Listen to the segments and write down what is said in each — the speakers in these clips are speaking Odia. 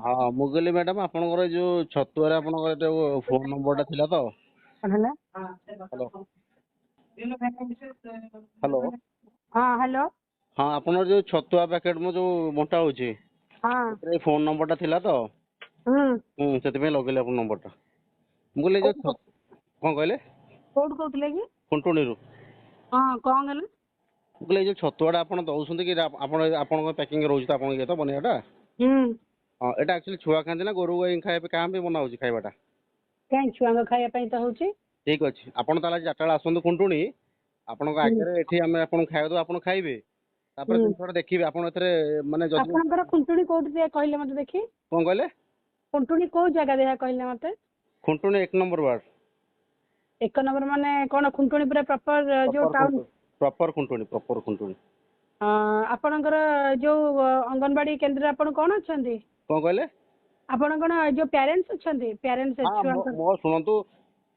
ହଁ, ମୁଁ କହିଲି ମ୍ୟାଡ଼ାମ୍, ଆପଣଙ୍କର ଏଇ ଯୋଉ ଛତୁଆରେ ଆପଣଙ୍କର ଯୋଉ ଫୋନ୍ ନମ୍ବରଟା ଥିଲା ତ। କଣ ହେଲା? Hello, hello. ହଁ, ହ୍ୟାଲୋ। ହଁ, ଆପଣଙ୍କର ଯୋଉ ଛତୁଆ ପ୍ୟାକେଟ୍ ମୁଁ ଯୋଉ ବଣ୍ଟା ହେଉଛି, ସେଥିରେ ଫୋନ୍ ନମ୍ବରଟା ଥିଲା ତ। ହୁଁ, ସେଥିପାଇଁ ଲଗେଇଲି ଆପଣଙ୍କ ନମ୍ବରଟା। ମୁଁ କହିଲି ଏଇ ଯୋଉ, କଣ କହିଲେ? କୋଉଠୁ କହୁଥିଲେ କି? ଖୁଣ୍ଟୁଣିରୁ। ହଁ, କଣ ହେଲା? ମୁଁ କହିଲି ଏଇ ଯୋଉ ଛତୁଆଟା ଆପଣ ଦେଉଛନ୍ତି କି, ଆପଣ ଆପଣଙ୍କ ପ୍ୟାକିଂ ରହୁଛି ତ, ଆପଣଙ୍କ ଇଏ ତ ବନେଇବାଟା? ହଁ, ଏଇଟା ଆକ୍ଚୁଆଲି ଛୁଆ ଖାଆନ୍ତି ନା ଗୋରୁ ଗାଈ ଖାଇବା ପାଇଁ, କାହା ପାଇଁ ବନା ହେଉଛି ଖାଇବାଟା? କାଇଁ, ଛୁଆଙ୍କ ଖାଇବା ପାଇଁ ତ ହେଉଛି। ଠିକ୍ ଅଛି, ଆପଣ ତାହେଲେ ଆଜି 4ଟା ବେଳେ ଆସନ୍ତୁ ଖୁଣ୍ଟୁଣି। ଆପଣଙ୍କ ଆଗରେ ଏଠି ଆମେ ଆପଣଙ୍କୁ ଖାଇବାକୁ ଦେବୁ, ଆପଣ ଖାଇବେ, ତାପରେ ଜିନିଷଟା ଦେଖିବେ ଆପଣ ଏଥିରେ ମାନେ ଯଦି ଆପଣଙ୍କର ଖୁଣ୍ଟୁଣି କୋଉଠି ଟିକେ କହିଲେ ମତେ ଦେଖି। କଣ କହିଲେ? ଖୁଣ୍ଟୁଣି କୋଉ ଜାଗା ଦେଖିଆ କହିଲେ ମତେ। Khuntuni 1 number ward. 1 ନମ୍ବର ମାନେ କଣ, ଖୁଣ୍ଟୁଣି ପୁରା ପ୍ରପର ଯୋଉ town? Proper Khuntuni, proper Khuntuni. ଆପଣଙ୍କର ଯୋଉ ଅଙ୍ଗନବାଡି କେନ୍ଦ୍ରରେ ଆପଣ କଣ ଅଛନ୍ତି? କଣ କହିଲେ? ଆପଣ କଣ ଯୋଉ ପ୍ୟାରେଣ୍ଟସ୍ ଅଛନ୍ତି, ପ୍ୟାରେଣ୍ଟସ୍? ଛୁଆଙ୍କର ମୋ ଶୁଣନ୍ତୁ,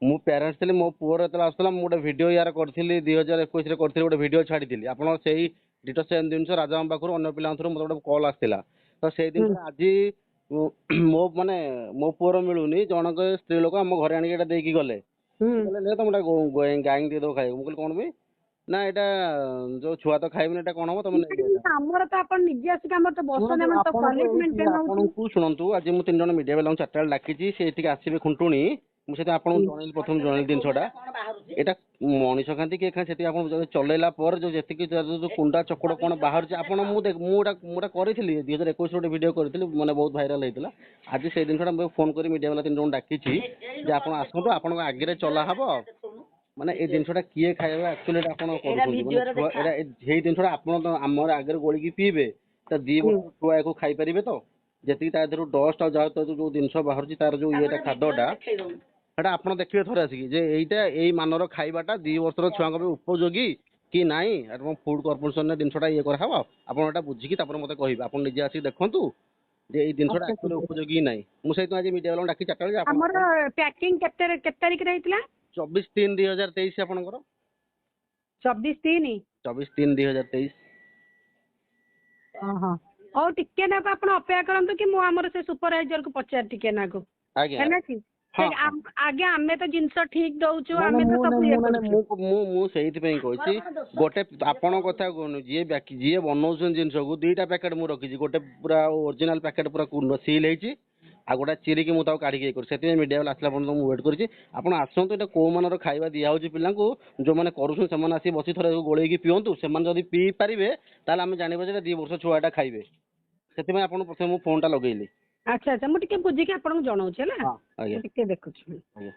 ମୁଁ ପ୍ୟାରେଣ୍ଟସ୍ ଥିଲି। ମୋ ପୁଅର ଯେତେବେଳେ ଆସୁଥିଲା, ମୁଁ ଗୋଟେ ଭିଡ଼ିଓ ୟାର କରିଥିଲି, 2021ରେ କରିଥିଲି, ଗୋଟେ ଭିଡ଼ିଓ ଛାଡ଼ିଥିଲି। ଆପଣ ସେଇ ଡିଟୋ ସେମ୍ ଜିନିଷ ରାଜାଙ୍କ ପାଖରୁ ଅନ୍ୟ ପିଲାଙ୍କ ଥ୍ରୁ ମୋତେ ଗୋଟେ କଲ୍ ଆସିଥିଲା ତ। ସେଇ ଜିନିଷ ଆଜି ମୋ ମାନେ ମୋ ପୁଅର ମିଳୁନି। ଜଣକ ସ୍ତ୍ରୀ ଲୋକ ଆମ ଘରେ ଆଣିକି ଏଇଟା ଦେଇକି ଗଲେ। କହିଲେ, ନେ ତମେ ଗାଈକି ଦେଇଦେବ ଖାଇବାକୁ। ମୁଁ କହିଲି, କଣ ପାଇଁ? ନା, ଏଇଟା ଯୋଉ ଛୁଆ ତ ଖାଇବେନି, ଏଇଟା କଣ ହବ, ତମେ ନେଇଯାଅ। ଆମର ତ ଆପଣ ନିଜେ ଆସିକି ଆମର ତ ବସନ୍ତି, ଆମର ତ କ୍ୱାଲିଟି ମେଣ୍ଟେନ୍ ହେଉଛି। ଆପଣଙ୍କୁ ଶୁଣନ୍ତୁ, ଆଜି ମୁଁ 3 ଜଣ ମିଡ଼ିଆ ବାଲାଙ୍କୁ 4ଟା ବେଳେ ଡାକିଛି, ସେ ଏଠିକି ଆସିବେ ଖୁଣ୍ଟୁଣି। ମୁଁ ସେଥିପାଇଁ ଆପଣଙ୍କୁ ଜଣେଇଲି, ପ୍ରଥମେ ଜଣେଇଲି ଜିନିଷଟା। ଏଇଟା ମଣିଷ ଖାଆନ୍ତି, କିଏ ଖାଆନ୍ତି, ସେତିକି ଆପଣ ଯଦି ଚଲେଇଲା ପରେ ଯୋଉ ଯେତିକି ଯୋଉ କୁଣ୍ଡା ଚକଡ଼ କଣ ବାହାରୁଛି ଆପଣ, ମୁଁ ଦେଖ ମୁଁ ଏଇଟା ମୁଁ ଏଇଟା କରିଥିଲି, 2021ରେ ଗୋଟେ ଭିଡ଼ିଓ କରିଥିଲି, ମାନେ ବହୁତ ଭାଇରାଲ ହେଇଥିଲା। ଆଜି ସେଇ ଜିନିଷଟା ମୁଁ ଫୋନ୍ କରି ମିଡ଼ିଆ ବାଲା 3 ଜଣ ଡାକିଛି ଯେ ଆପଣ ଆସନ୍ତୁ, ଆପଣଙ୍କ ଆଗରେ ଚଲା ହବ। ମାନେ ଏଇ ଜିନିଷଟା କିଏ ଖାଇବ ଆକ୍ଚୁଆଲି? ଏଇଟା ଆପଣ କରୁଛନ୍ତି ମାନେ ଛୁଆ, ଏଇଟା ସେଇ ଜିନିଷଟା ଆପଣ ତ ଆମର ଆଗରେ ଗୋଳିକି ପିଇବେ ତ, 2 ବର୍ଷ ଛୁଆ ୟାକୁ ଖାଇପାରିବେ ତ? ଯେତିକି ତା ଦେହରୁ ଡଷ୍ଟ ଆଉ ଯାହା ଯୋଉ ଜିନିଷ ବାହାରୁଛି, ତାର ଯୋଉ ଇଏଟା ଖାଦ୍ୟଟା, ସେଟା ଆପଣ ଦେଖିବେ ଥରେ ଆସିକି ଯେ ଏଇଟା ଏଇ ମାନର ଖାଇବାଟା 2 ବର୍ଷର ଛୁଆଙ୍କ ପାଇଁ ଉପଯୋଗୀ କି ନାହିଁ। ଆପଣ ଫୁଡ୍ କର୍ପୋରେସନରେ ଜିନିଷଟା ଇଏ କରାହବ, ଆପଣ ଏଇଟା ବୁଝିକି ତାପରେ ମୋତେ କହିବେ। ଆପଣ ନିଜେ ଆସିକି ଦେଖନ୍ତୁ ଯେ ଏଇ ଜିନିଷଟା ଆକ୍ଚୁଆଲି ଉପଯୋଗୀ କି ନାହିଁ। ମୁଁ ସେଇଥିପାଇଁ ଆଜି ମିଡ଼ିଆ ବାଲାଙ୍କୁ ଡାକି 4ଟା ବେଳେ ଆପଣ ଆମର ପ୍ୟାକିଂ କେତେ କେତେ ତାରିଖରେ ହେଇଥିଲା? 24/3/2023 ଆପଣଙ୍କର। 24/3? 24/3/2023। ଓହୋ, ହଉ, ଟିକେ ନାକୁ ଆପଣ ଅପେକ୍ଷା କରନ୍ତୁ କି, ମୁଁ ଆମର ସେ ସୁପରଭାଇଜରକୁ ପଚାରେ ଟିକେ ନାକୁ। ଆଜ୍ଞା। ହେଲା କି ଆଜ୍ଞା, ଆମେ ତ ଜିନିଷ ଠିକ ଦଉଛୁ, ଆମେ ତ ସବୁ ଇଏ କରୁଛୁ। ମୁଁ ସେଇଥିପାଇଁ କହିଛି ଗୋଟେ ଆପଣଙ୍କ କଥା କହୁନି, ଯିଏ ଯିଏ ବନଉଛନ୍ତି ଜିନିଷକୁ, 2ଟା ପ୍ୟାକେଟ୍ ମୁଁ ରଖିଛି। ଗୋଟେ ପୁରା ଓରିଜିନାଲ ପ୍ୟାକେଟ୍, ପୁରା ସିଲ୍ ହେଇଛି, ଆଉ ଗୋଟେ ଚିରିକି ମୁଁ ତାକୁ କାଢ଼ିକି ଇଏ କରୁଛି। ସେଥିପାଇଁ ମିଡ଼ିଆ ବାଲା ଆସିଲା ପର୍ଯ୍ୟନ୍ତ ମୁଁ ୱେଟ୍ କରିଛି। ଆପଣ ଆସନ୍ତୁ, ଏଇଟା କୋଉ ମାନର ଖାଇବା ଦିଆହେଉଛି ପିଲାଙ୍କୁ, ଯୋଉମାନେ କରୁଛନ୍ତି ସେମାନେ ଆସିକି ବସି ଥରେ ଗୋଳେଇକି ପିଅନ୍ତୁ। ସେମାନେ ଯଦି ପିଇ ପାରିବେ, ତାହେଲେ ଆମେ ଜାଣିବା ଯେ 2 ବର୍ଷ ଛୁଆ ଏଇଟା ଖାଇବେ। ସେଥିପାଇଁ ଆପଣଙ୍କୁ ପ୍ରଥମେ ମୁଁ ଫୋନ୍ଟା ଲଗେଇଲି। ଆଚ୍ଛା ଆଚ୍ଛା, ମୁଁ ଟିକେ ବୁଝିକି ଆପଣଙ୍କୁ ଜଣାଉଛି ହେଲା। ଆଜ୍ଞା। ଟିକେ ଦେଖୁଛି। ଆଜ୍ଞା।